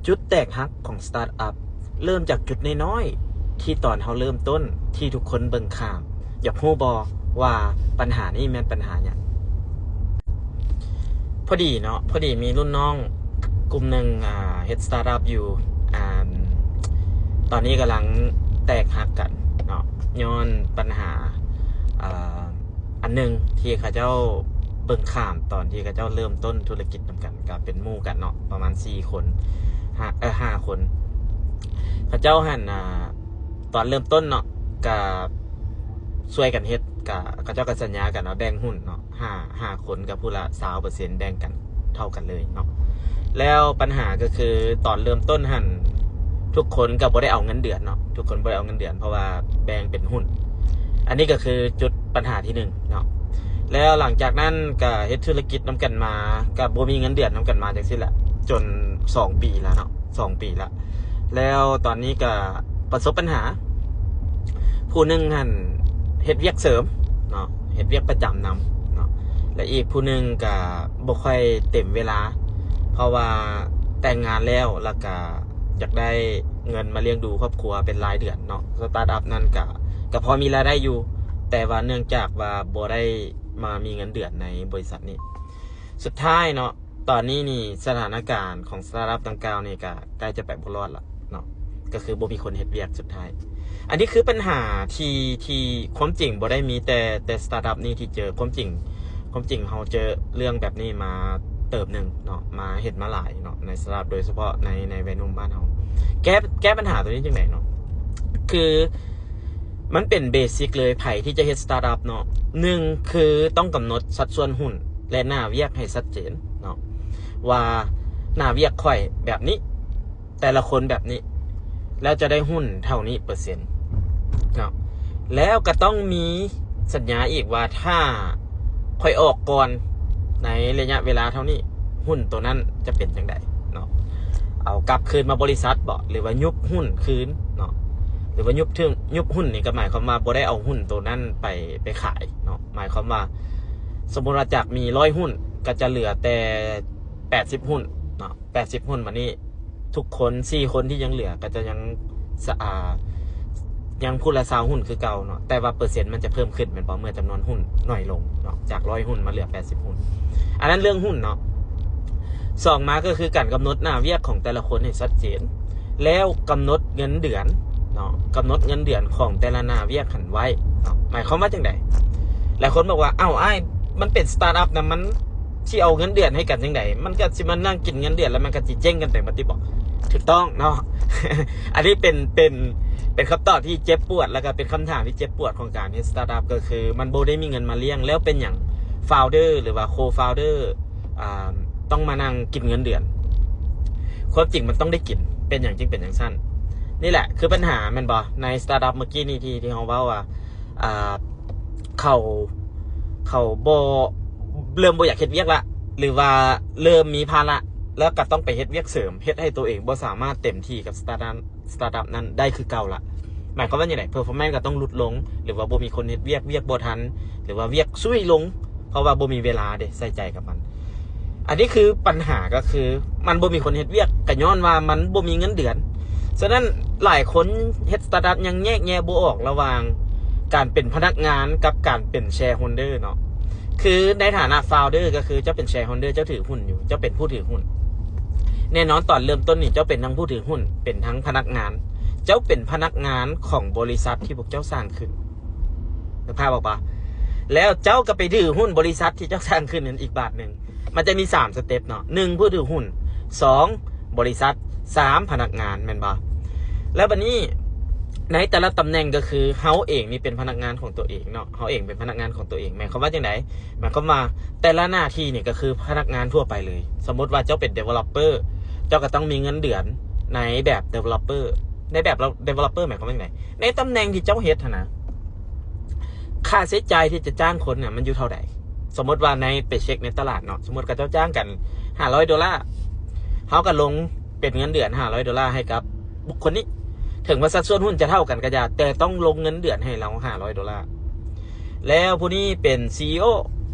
ຈຸດແຕກຫັກຂອງສະຕາດອັບ ເລີ່ມຈາກຈຸດນ້ອຍໆ ທີ່ຕອນເຮົາເລີ່ມຕົ້ນ ທີ່ທຸກຄົນເບິ່ງຂ້າມ. ຢາກຮູ້ບໍ່ວ່າບັນຫານີ້ແມ່ນບັນຫາຫຍັງ? ພໍດີເນາະ ພໍດີມີລຸ້ນນ້ອງກຸ່ມໜຶ່ງ ອ່າ ເຮັດສະຕາດອັບຢູ່ ອ່າ ຕອນນີ້ກຳລັງແຕກຫັກກັນເນາະ ຍ້ອນບັນຫາ ອ່າ ອັນໜຶ່ງທີ່ເຂົາເຈົ້າເບິ່ງຂ້າມຕອນທີ່ເຂົາເຈົ້າເລີ່ມຕົ້ນທຸລະກິດນຳກັນ ກໍເປັນໝູ່ກັນເນາະ ປະມານສີ່ຄົນ ຫ້າ ເອີ ຫ້າຄົນ. ເຂົາເຈົ້າຫັ້ນ ອ່າ ຕອນເລີ່ມຕົ້ນເນາະ ກະຊ່ວຍກັນເຮັດ ກະເຂົາເຈົ້າກະສັນຍາກັນວ່າແບ່ງຫຸ້ນເນາະ ຫ້າ ຫ້າຄົນ ກະຜູ້ລະຊາວເປີເຊັນ ແບ່ງກັນເທົ່າກັນເລີຍເນາະ. ແລ້ວບັນຫາກໍຄືຕອນເລີ່ມຕົ້ນຫັ້ນ ທຸກຄົນກໍບໍ່ໄດ້ເອົາເງິນເດືອນເນາະ ທຸກຄົນບໍ່ໄດ້ເອົາເງິນເດືອນ ເພາະວ່າແບ່ງເປັນຫຸ້ນ. ອັນນີ້ກໍຄືຈຸດບັນຫາທີໜຶ່ງເນາະ. ແລ້ວຫຼັງຈາກນັ້ນກໍເຮັດທຸລະກິດນຳກັນມາ ກໍບໍ່ມີເງິນເດືອນນຳກັນມາຈັ່ງຊີ້ແຫຼະ ຈົນສອງປີແລ້ວເນາະ ສອງປີແລ້ວ. ແລ້ວຕອນນີ້ກໍປະສົບບັນຫາ ຜູ້ໜຶ່ງຫັ້ນເຮັດວຽກເສີມເນາະ ເຮັດວຽກປະຈຳນຳເນາະ ແລະ ອີກຜູ້ໜຶ່ງກໍບໍ່ຄ່ອຍເຕັມເວລາ ເພາະວ່າແຕ່ງງານແລ້ວ ແລ້ວກໍຢາກໄດ້ເງິນມາລ້ຽງດູຄອບຄົວເປັນລາຍເດືອນເນາະ. ສະຕາດອັບນັ້ນກໍ ກໍພໍມີລາຍໄດ້ຢູ່ ແຕ່ວ່າເນື່ອງຈາກວ່າບໍ່ໄດ້ມາມີເງິນເດືອນໃນບໍລິສັດນີ້ ສຸດທ້າຍເນາະ ຕອນນີ້ນີ້ສະຖານະການຂອງສະຕາດອັບດັ່ງກ່າວນີ້ກະໃກ້ຈະໄປບໍ່ລອດລະເນາະ ກໍຄືບໍ່ມີຄົນເຮັດວຽກສຸດທ້າຍ. ອັນນີ້ຄືບັນຫາທີ່ ທີ່ຄວາມຈິງບໍ່ໄດ້ມີແຕ່ ແຕ່ສະຕາດອັບນີ້ທີ່ເຈີ ຄວາມຈິງ ຄວາມຈິງເຮົາເຈີເລື່ອງແບບນີ້ມາເຕີບໜຶ່ງເນາະ ມາເຫັນມາຫຼາຍເນາະ ໃນສະຕາດອັບ ໂດຍສະເພາະໃນ ໃນໄວໜຸ່ມບ້ານເຮົາ. ແກ້ ແກ້ບັນຫາໂຕນີ້ຈັ່ງໃດເນາະ? ຄື ມັນເປັນເບຊິກເລີຍ ໃຜທີ່ຈະເຮັດສະຕາດອັບເນາະ ໜຶ່ງຄືຕ້ອງກຳນົດສັດສ່ວນຫຸ້ນ ແລະ ໜ້າວຽກໃຫ້ຊັດເຈນເນາະ ວ່າໜ້າວຽກຂ້ອຍແບບນີ້ ແຕ່ລະຄົນແບບນີ້ ແລ້ວຈະໄດ້ຫຸ້ນເທົ່ານີ້ເປີເຊັນເນາະ. ແລ້ວກໍຕ້ອງມີສັນຍາອີກວ່າ ຖ້າຂ້ອຍອອກກ່ອນໃນໄລຍະເວລາເທົ່ານີ້ ຫຸ້ນໂຕນັ້ນຈະເປັນຈັ່ງໃດເນາະ ເອົາກັບຄືນມາບໍລິສັດບໍ ຫຼືວ່າຍຸບຫຸ້ນຄືນເນາະ ຫຼືວ່າຍຸບເຖິງ ຍຸບຫຸ້ນນີ້ກໍໝາຍຄວາມວ່າບໍ່ໄດ້ເອົາຫຸ້ນໂຕນັ້ນໄປ ໄປຂາຍເນາະ. ໝາຍຄວາມວ່າ ສົມມຸດວ່າຈາກມີຮ້ອຍຫຸ້ນ ກໍຈະເຫຼືອແຕ່ແປດສິບຫຸ້ນເນາະ ແປດສິບຫຸ້ນ. ບາດນີ້ທຸກຄົນ ສີ່ຄົນທີ່ຍັງເຫຼືອກໍຈະຍັງ ສະ ອ່າ ຍັງຜູ້ລະຊາວຫຸ້ນຄືເກົ່າເນາະ ແຕ່ວ່າເປີເຊັນມັນຈະເພີ່ມຂຶ້ນແມ່ນບໍ່ ເມື່ອຈຳນວນຫຸ້ນໜ້ອຍລົງເນາະ ຈາກຮ້ອຍຫຸ້ນມາເຫຼືອແປດສິບຫຸ້ນ. ອັນນັ້ນເລື່ອງຫຸ້ນເນາະ. ສອງມາກໍຄືການກຳນົດໜ້າວຽກຂອງແຕ່ລະຄົນໃຫ້ຊັດເຈນ ແລ້ວກຳນົດເງິນເດືອນເນາະ ກຳນົດເງິນເດືອນຂອງແຕ່ລະໜ້າວຽກຫັ້ນໄວ້ເນາະ. ໝາຍຄວາມວ່າຈັ່ງໃດ? ຫຼາຍຄົນບອກວ່າ ເອົ້າ ອ້າຍ ມັນເປັນສະຕາດອັບນະ ມັນຊິເອົາເງິນເດືອນໃຫ້ກັນຈັ່ງໃດ? ມັນກໍຊິມານັ່ງກິນເງິນເດືອນ ແລ້ວມັນກໍຊິເຈັງກັນໄປໝົດຕິບໍ? ຖືກຕ້ອງເນາະ. ອັນນີ້ເປັນ ເປັນ ເປັນຄຳຕອບທີ່ເຈັບປວດ ແລ້ວກໍເປັນຄຳຖາມທີ່ເຈັບປວດຂອງການເຮັດສະຕາດອັບ ກໍຄືມັນບໍ່ໄດ້ມີເງິນມາລ້ຽງ ແລ້ວເປັນຫຍັງ founder ຫຼືວ່າ co-founder ອ່າ ຕ້ອງມານັ່ງກິນເງິນເດືອນ? ຄວາມຈິງມັນຕ້ອງໄດ້ກິນ. ເປັນຫຍັງຈຶ່ງເປັນຈັ່ງຊັ້ນ? ນີ້ແຫຼະຄືບັນຫາແມ່ນບໍ່? ໃນສະຕາດອັບເມື່ອກີ້ນີ້ທີ່ ທີ່ເຮົາເວົ້າວ່າ ອ່າ ເຂົາ ເຂົາບໍ່ ເລີ່ມບໍ່ຢາກເຮັດວຽກລະ ຫຼືວ່າເລີ່ມມີພາລະ ແລ້ວກໍຕ້ອງໄປເຮັດວຽກເສີມ ເຮັດໃຫ້ໂຕເອງບໍ່ສາມາດເຕັມທີ່ກັບສະຕາດອັບ ສະຕາດອັບນັ້ນໄດ້ຄືເກົ່າລະ. ໝາຍຄວາມວ່າຈັ່ງໃດ? performance ກໍຕ້ອງຫຼຸດລົງ ຫຼືວ່າບໍ່ມີຄົນເຮັດວຽກ ວຽກບໍ່ທັນ ຫຼືວ່າວຽກຊຸຍລົງ ເພາະວ່າບໍ່ມີເວລາເດ້ໃສ່ໃຈກັບມັນ. ອັນນີ້ຄືບັນຫາ ກໍຄືມັນບໍ່ມີຄົນເຮັດວຽກ ກໍຍ້ອນວ່າມັນບໍ່ມີເງິນເດືອນ. ສະນັ້ນຫຼາຍຄົນເຮັດສະຕາດອັບຍັງແຍກແຍະບໍ່ອອກລະຫວ່າງການເປັນພະນັກງານກັບການເປັນ shareholder ເນາະ. ຄືໃນຖານະ founder ກໍຄືເຈົ້າເປັນ shareholder ເຈົ້າຖືຫຸ້ນຢູ່ ເຈົ້າເປັນຜູ້ຖືຫຸ້ນ. ແນ່ນອນຕອນເລີ່ມຕົ້ນນີ້ເຈົ້າເປັນທັງຜູ້ຖືຫຸ້ນ ເປັນທັງພະນັກງານ ເຈົ້າເປັນພະນັກງານຂອງບໍລິສັດທີ່ພວກເຈົ້າສ້າງຂຶ້ນ. ນຶກພາບອອກປະ? ແລ້ວເຈົ້າກໍໄປຖືຫຸ້ນບໍລິສັດທີ່ເຈົ້າສ້າງຂຶ້ນນັ້ນອີກບາດໜຶ່ງ. ມັນຈະມີສາມສະເຕັບເນາະ ໜຶ່ງ ຜູ້ຖືຫຸ້ນ ສອງ ບໍລິສັດ ສາມ ພະນັກງານ ແມ່ນບໍ່? ແລ້ວບັດນີ້ໃນແຕ່ລະຕຳແໜ່ງກໍຄືເຮົາເອງນີ້ເປັນພະນັກງານຂອງຕົວເອງເນາະ ເຮົາເອງເປັນພະນັກງານຂອງຕົວເອງ. ໝາຍຄວາມວ່າຈັ່ງໃດ? ໝາຍຄວາມວ່າແຕ່ລະໜ້າທີ່ນີ້ກໍຄືພະນັກງານທົ່ວໄປເລີຍ. ສົມມຸດວ່າເຈົ້າເປັນ developer ເຈົ້າກໍຕ້ອງມີເງິນເດືອນໃນແບບ developer ໃນແບບ developer ໝາຍຄວາມວ່າຈັ່ງໃດ? ໃນຕຳແໜ່ງທີ່ເຈົ້າເຮັດຫັ້ນນະ ຄ່າໃຊ້ຈ່າຍທີ່ຈະຈ້າງຄົນນະ ມັນຢູ່ເທົ່າໃດ? ສົມມຸດວ່າໃນ paycheck ໃນຕະຫຼາດເນາະ ສົມມຸດເຂົາເຈົ້າຈ້າງກັນຫ້າຮ້ອຍໂດລາ ເຮົາກໍລົງເປັນເງິນເດືອນຫ້າຮ້ອຍໂດລາໃຫ້ກັບບຸກຄົນນີ້. ເຖິງວ່າສັດສ່ວນຫຸ້ນຈະເທົ່າກັນກໍຢ່າ ແຕ່ຕ້ອງລົງເງິນເດືອນໃຫ້ລາວຫ້າຮ້ອຍໂດລາ. ແລ້ວຜູ້ນີ້ເປັນ CEO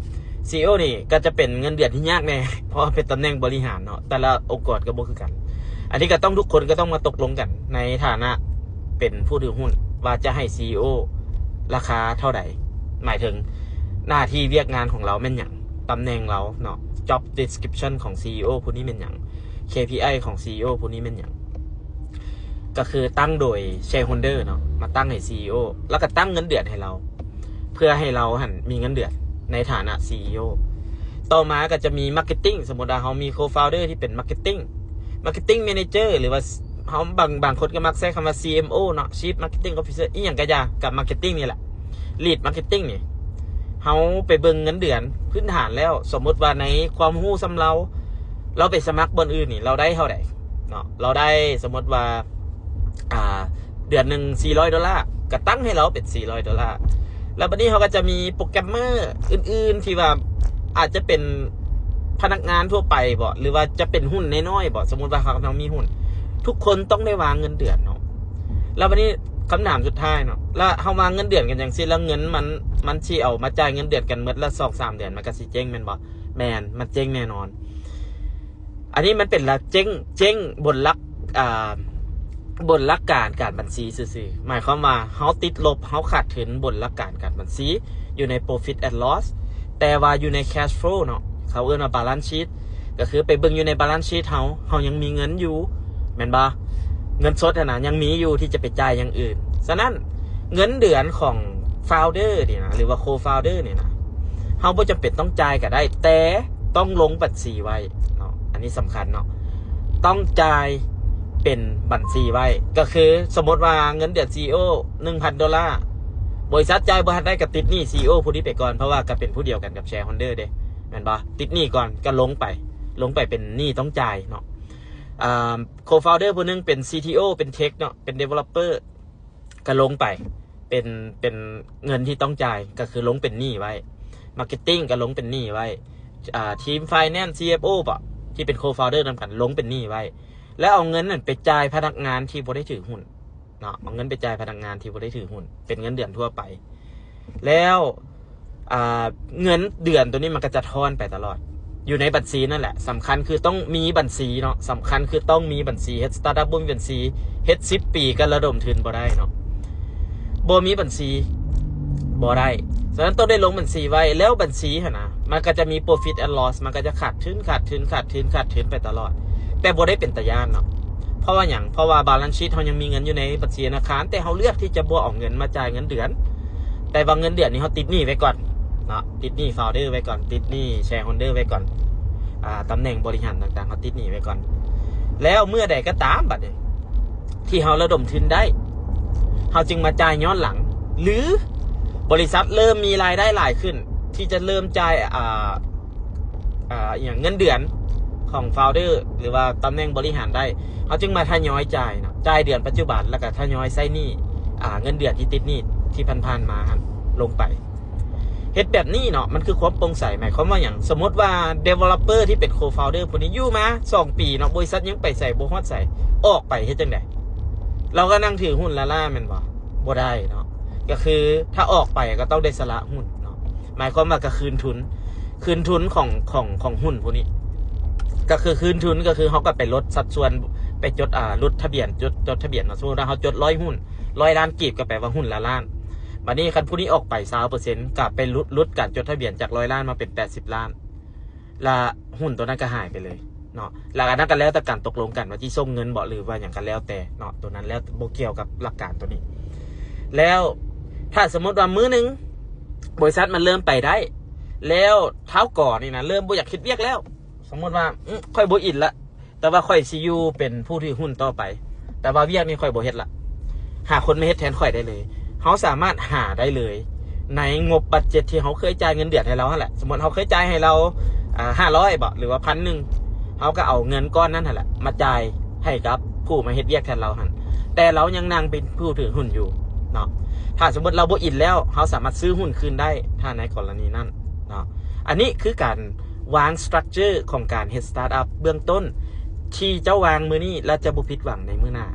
CEO ນີ້ກໍຈະເປັນເງິນເດືອນທີ່ຍາກແດ່ ເພາະວ່າເປັນຕຳແໜ່ງບໍລິຫານເນາະ ແຕ່ລະອົງກອນກໍບໍ່ຄືກັນ. ອັນນີ້ກໍຕ້ອງ ທຸກຄົນກໍຕ້ອງມາຕົກລົງກັນໃນຖານະເປັນຜູ້ຖືຫຸ້ນ ວ່າຈະໃຫ້ CEO ລາຄາເທົ່າໃດ ໝາຍເຖິງໜ້າທີ່ວຽກງານຂອງລາວແມ່ນຫຍັງ, ຕຳແໜ່ງລາວເນາະ, job description ຂອງ CEO ຜູ້ນີ້ແມ່ນຫຍັງ, KPI ຂອງ CEO ຜູ້ນີ້ແມ່ນຫຍັງ. ກໍຄືຕັ້ງໂດຍ shareholder ເນາະ ມາຕັ້ງໃຫ້ CEO ແລ້ວກໍຕັ້ງເງິນເດືອນໃຫ້ລາວ ເພື່ອໃຫ້ລາວຫັ້ນມີເງິນເດືອນໃນຖານະ CEO. ຕໍ່ມາກໍຈະມີ marketing ສົມມຸດວ່າເຮົາມີ co-founder ທີ່ເປັນ marketing, marketing manager ຫຼືວ່າເຮົາ ບາງ ບາງຄົນກໍມັກໃຊ້ຄຳວ່າ CMO ເນາະ Chief Marketing Officer ອີ່ຫຍັງກໍຢ່າ ກັບ marketing ນີ້ແຫຼະ lead marketing ນີ້ ເຮົາໄປເບິ່ງເງິນເດືອນພື້ນຖານແລ້ວ ສົມມຸດວ່າໃນຄວາມຮູ້ສ່ຳລາວ ລາວໄປສະໝັກບ່ອນອື່ນນີ້ ລາວໄດ້ເທົ່າໃດເນາະ ລາວໄດ້ ສົມມຸດວ່າ ອ່າ ເດືອນໜຶ່ງສີ່ຮ້ອຍໂດລາ ກໍຕັ້ງໃຫ້ລາວເປັນສີ່ຮ້ອຍໂດລາ. ແລ້ວບັດນີ້ເຮົາກໍຈະມີໂປຣແກຣມເມີອື່ນໆ ທີ່ວ່າອາດຈະເປັນພະນັກງານທົ່ວໄປບໍ ຫຼືວ່າຈະເປັນຫຸ້ນນ້ອຍໆບໍ ສົມມຸດວ່າເຮົາ ເຮົາມີຫຸ້ນ ທຸກຄົນຕ້ອງໄດ້ວາງເງິນເດືອນເນາະ. ແລ້ວບັດນີ້ຄຳຖາມສຸດທ້າຍເນາະ ແລ້ວເຮົາວາງເງິນເດືອນກັນຈັ່ງຊີ້ ແລ້ວເງິນມັນ ມັນຊິເອົາມາຈ່າຍເງິນເດືອນກັນໝົດລະ ສອງສາມເດືອນ ມັນກໍຊິເຈັງແມ່ນບໍ່? ແມ່ນ ມັນເຈັງແນ່ນອນ. ອັນນີ້ມັນເປັນລະເຈັງ ເຈັງບົນຫຼັກ ອ່າ ບົນຫຼັກການການບັນຊີຊື່ໆ ໝາຍຄວາມວ່າເຮົາຕິດລົບ ເຮົາຂາດທຶນບົນຫຼັກການການບັນຊີ ຢູ່ໃນ profit and loss ແຕ່ວ່າຢູ່ໃນ cash flow ເນາະ ເຂົາເອີ້ນວ່າ balance sheet ກໍຄືໄປເບິ່ງຢູ່ໃນ balance sheet ເຮົາ ເຮົາຍັງມີເງິນຢູ່ ແມ່ນບໍ່? ເງິນສົດຫັ້ນນະ ຍັງມີຢູ່ທີ່ຈະໄປຈ່າຍຢ່າງອື່ນ. ສະນັ້ນ ເງິນເດືອນຂອງ founder ນີ້ນະ ຫຼືວ່າ co-founder ນີ້ນະ ເຮົາບໍ່ຈຳເປັນຕ້ອງຈ່າຍກໍໄດ້ ແຕ່ຕ້ອງລົງບັນຊີໄວ້ເນາະ ອັນນີ້ສຳຄັນເນາະ ຕ້ອງຈ່າຍເປັນບັນຊີໄວ້. ກໍຄືສົມມຸດວ່າເງິນເດືອນ CEO ໜຶ່ງພັນໂດລາ ບໍລິສັດຈ່າຍບໍ່ທັນໄດ້ ກໍຕິດໜີ້ CEO ຜູ້ນີ້ໄປກ່ອນ ເພາະວ່າກໍເປັນຜູ້ດຽວກັນກັບ shareholder ເດ້ ແມ່ນບໍ່? ຕິດໜີ້ກ່ອນ ກໍລົງໄປ ລົງໄປເປັນໜີ້ຕ້ອງຈ່າຍເນາະ. ອ່າ co-founder ຜູ້ໜຶ່ງເປັນ CTO ເປັນ tech ເນາະ ເປັນ developer ກໍລົງໄປເປັນ ເປັນເງິນທີ່ຕ້ອງຈ່າຍ ກໍຄືລົງເປັນໜີ້ໄວ້. marketing ກໍລົງເປັນໜີ້ໄວ້ ອ່າ ທີມ finance CFO ບໍ ທີ່ເປັນ co-founder ນຳກັນ ລົງເປັນໜີ້ໄວ້ ແລ້ວເອົາເງິນນັ້ນໄປຈ່າຍພະນັກງານທີ່ບໍ່ໄດ້ຖືຫຸ້ນເນາະ ເອົາເງິນໄປຈ່າຍພະນັກງານທີ່ບໍ່ໄດ້ຖືຫຸ້ນ ເປັນເງິນເດືອນທົ່ວໄປ. ແລ້ວ ອ່າ ເງິນເດືອນໂຕນີ້ມັນກໍຈະທ້ອນໄປຕະຫຼອດ ຢູ່ໃນບັນຊີນັ້ນແຫຼະ. ສຳຄັນຄືຕ້ອງມີບັນຊີເນາະ ສຳຄັນຄືຕ້ອງມີບັນຊີ. ເຮັດ startup ບໍ່ມີບັນຊີ ເຮັດສິບປີກໍລະດົມທຶນບໍ່ໄດ້ເນາະ ບໍ່ມີບັນຊີບໍ່ໄດ້. ສະນັ້ນຕ້ອງໄດ້ລົງບັນຊີໄວ້ ແລ້ວບັນຊີຫັ້ນນະ ມັນກໍຈະມີ profit and loss ມັນກໍຈະຂາດທຶນ ຂາດທຶນ ຂາດທຶນ ຂາດທຶນໄປຕະຫຼອດ ແຕ່ບໍ່ໄດ້ເປັນຕາຢ້ານເນາະ. ເພາະວ່າຫຍັງ? ເພາະວ່າ balance sheet ເຮົາຍັງມີເງິນຢູ່ໃນບັນຊີທະນາຄານ ແຕ່ເຮົາເລືອກທີ່ຈະບໍ່ເອົາເງິນມາຈ່າຍເງິນເດືອນ ແຕ່ວ່າເງິນເດືອນນີ້ເຮົາຕິດໜີ້ໄວ້ກ່ອນເນາະ ຕິດໜີ້ founder ໄວ້ກ່ອນ ຕິດໜີ້ shareholder ໄວ້ກ່ອນ ອ່າ ຕຳແໜ່ງບໍລິຫານຕ່າງໆ ເຮົາຕິດໜີ້ໄວ້ກ່ອນ. ແລ້ວເມື່ອໃດກໍຕາມບັດນີ້ ທີ່ເຮົາລະດົມທຶນໄດ້ ເຮົາຈຶ່ງມາຈ່າຍຍ້ອນຫຼັງ ຫຼື ບໍລິສັດເລີ່ມມີລາຍໄດ້ຫຼາຍຂຶ້ນ ທີ່ຈະເລີ່ມຈ່າຍ ອ່າ ອ່າ ອີຫຍັງ ເງິນເດືອນຂອງ founder ຫຼືວ່າຕຳແໜ່ງບໍລິຫານໄດ້ ເຮົາຈຶ່ງມາທະຍອຍຈ່າຍເນາະ ຈ່າຍເດືອນປັດຈຸບັນ ແລ້ວກໍທະຍອຍໃຊ້ໜີ້ ອ່າ ເງິນເດືອນທີ່ຕິດໜີ້ທີ່ຜ່ານໆມາຫັ້ນລົງໄປ. ເຮັດແບບນີ້ເນາະ ມັນຄືຄວາມໂປ່ງໃສ. ໝາຍຄວາມວ່າຫຍັງ? ສົມມຸດວ່າ developer ທີ່ເປັນ co-founder ຜູ້ນີ້ຢູ່ມາສອງປີເນາະ ບໍລິສັດຍັງໄປໃສບໍ່ຮອດໃສ ອອກໄປເຮັດຈັ່ງໃດ? ລາວກໍນັ່ງຖືຫຸ້ນລ້າໆ ແມ່ນບໍ່? ບໍ່ໄດ້ເນາະ ກໍຄືຖ້າອອກໄປກໍຕ້ອງໄດ້ສະຫຼະຫຸ້ນເນາະ ໝາຍຄວາມວ່າກໍຄືນທຶນ ຄືນທຶນຂອງ ຂອງ ຂອງຫຸ້ນຜູ້ນີ້ ກໍຄືຄືນທຶນ ກໍຄືເຮົາກໍໄປລົດສັດສ່ວນ ໄປຈົດ ອ່າ ຫຼຸດທະບຽນ ຈົດ ຈົດທະບຽນເນາະ. ສົມມຸດວ່າເຮົາຈົດຮ້ອຍຫຸ້ນ ຮ້ອຍລ້ານກີບ ກໍແປວ່າຫຸ້ນລະລ້ານ. ບັດນີ້ຄັນຜູ້ນີ້ອອກໄປຊາວເປີເຊັນ ກໍໄປຫຼຸດ ຫຼຸດການຈົດທະບຽນຈາກຮ້ອຍລ້ານມາເປັນແປດສິບລ້ານ ລະຫຸ້ນໂຕນັ້ນກໍຫາຍໄປເລີຍເນາະ. ລະອັນນັ້ນກໍແລ້ວແຕ່ການຕົກລົງກັນວ່າຊິສົ່ງເງິນບໍ ຫຼືວ່າຫຍັງກໍແລ້ວແຕ່ເນາະ ໂຕນັ້ນແລ້ວ ບໍ່ກ່ຽວກັບຫຼັກການໂຕນີ້. ແລ້ວຖ້າສົມມຸດວ່າມື້ໜຶ່ງບໍລິສັດມັນເລີ່ມໄປໄດ້ ແລ້ວທ້າວກໍນີ້ນະ ເລີ່ມບໍ່ຢາກເຮັດວຽກແລ້ວ ສົມມຸດວ່າ ອື ຂ້ອຍບໍ່ອິນລະ ແຕ່ວ່າຂ້ອຍຊິຢູ່ເປັນຜູ້ຖືຫຸ້ນຕໍ່ໄປ ແຕ່ວ່າວຽກນີ້ຂ້ອຍບໍ່ເຮັດລະ ຫາຄົນມາເຮັດແທນຂ້ອຍໄດ້ເລີຍ. ເຮົາສາມາດຫາໄດ້ເລີຍ ໃນງົບບັດເຈັດທີ່ເຮົາເຄີຍຈ່າຍເງິນເດືອນໃຫ້ລາວຫັ້ນແຫຼະ. ສົມມຸດເຮົາເຄີຍຈ່າຍໃຫ້ລາວ ອ່າ ຫ້າຮ້ອຍບໍ ຫຼືວ່າພັນໜຶ່ງ ເຮົາກໍເອົາເງິນກ້ອນນັ້ນຫັ້ນແຫຼະມາຈ່າຍໃຫ້ກັບຜູ້ມາເຮັດວຽກແທນລາວຫັ້ນ ແຕ່ລາວຍັງນັ່ງເປັນຜູ້ຖືຫຸ້ນຢູ່ເນາະ. ຖ້າສົມມຸດລາວບໍ່ອິນແລ້ວ ເຮົາສາມາດຊື້ຫຸ້ນຄືນໄດ້ ຖ້າໃນກໍລະນີນັ້ນເນາະ. ອັນນີ້ຄືການວາງ structure ຂອງການເຮັດ startup ເບື້ອງຕົ້ນ ທີ່ເຈົ້າວາງມື້ນີ້ ແລະ ຈະບໍ່ຜິດຫວັງໃນມື້ໜ້າ.